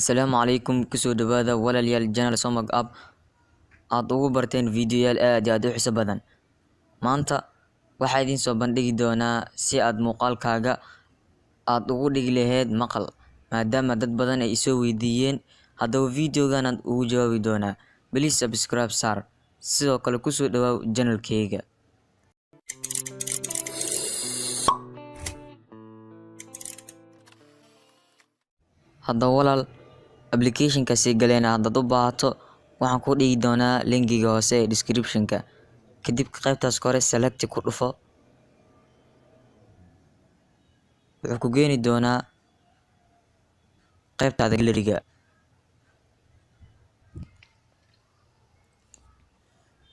Asalaamu calaykum, kusoo dhawaada walaalayaal channel Somag App aad ugu barteen fiidiyoyaal aad iyo aad u xiiso badan. Maanta waxaa idiin soo bandhigi doonaa si aad muuqaalkaaga aad ugu dhigi lahayd maqal, maadaama dad badan ay isoo weydiiyeen. Haddaba videogan aad ugu jawaabi doonaa. Please subscribe saar, sidoo kale kusoo dhawaaw channelkayga. Haddaba walaal, applicationkaasi galeena haddaad u baahato, waxaan ku dhigi doonaa linkiga hoose ee description-ka. Kadib qaybtaas kore select ku dhufo, wuxuu ku geeni doonaa qaybtaada gallery-ga.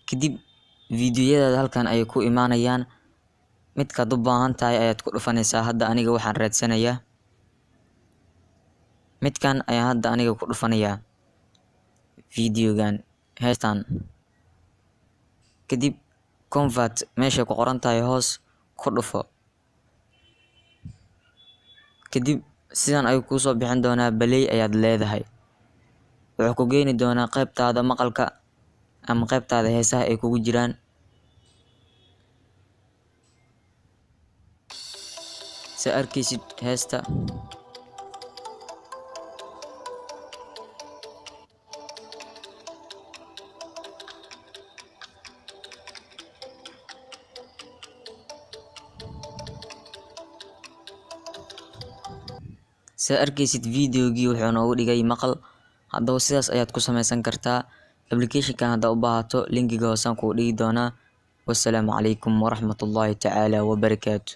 Kadib fiidiyoyadaada halkan ayay ku imaanayaan. Midkaad u baahan tahay ayaad ku dhufanaysaa. Hadda aniga waxaan raadsanayaa midkan ayaan hadda aniga ku dhufanayaa, videogan heestan. Kadib convert meeshay ku qoran tahay hoos ku dhufo. Kadib sidan ayuu kuusoo bixin doonaa. Play ayaad leedahay, wuxuu ku geeni doonaa qaybtaada maqalka ama qaybtaada heesaha ay kugu jiraan. Sa arkaysid heesta. Sa arkaysid, videogii wuxuu noogu dhigay maqal. Haddaba sidaas ayaad ku sameysan kartaa applicationkan. Haddaa u baahato, linkiga hoosaan kuu dhigi doonaa. Wassalaamu calaykum waraxmatullaahi tacaala wabarakaatu.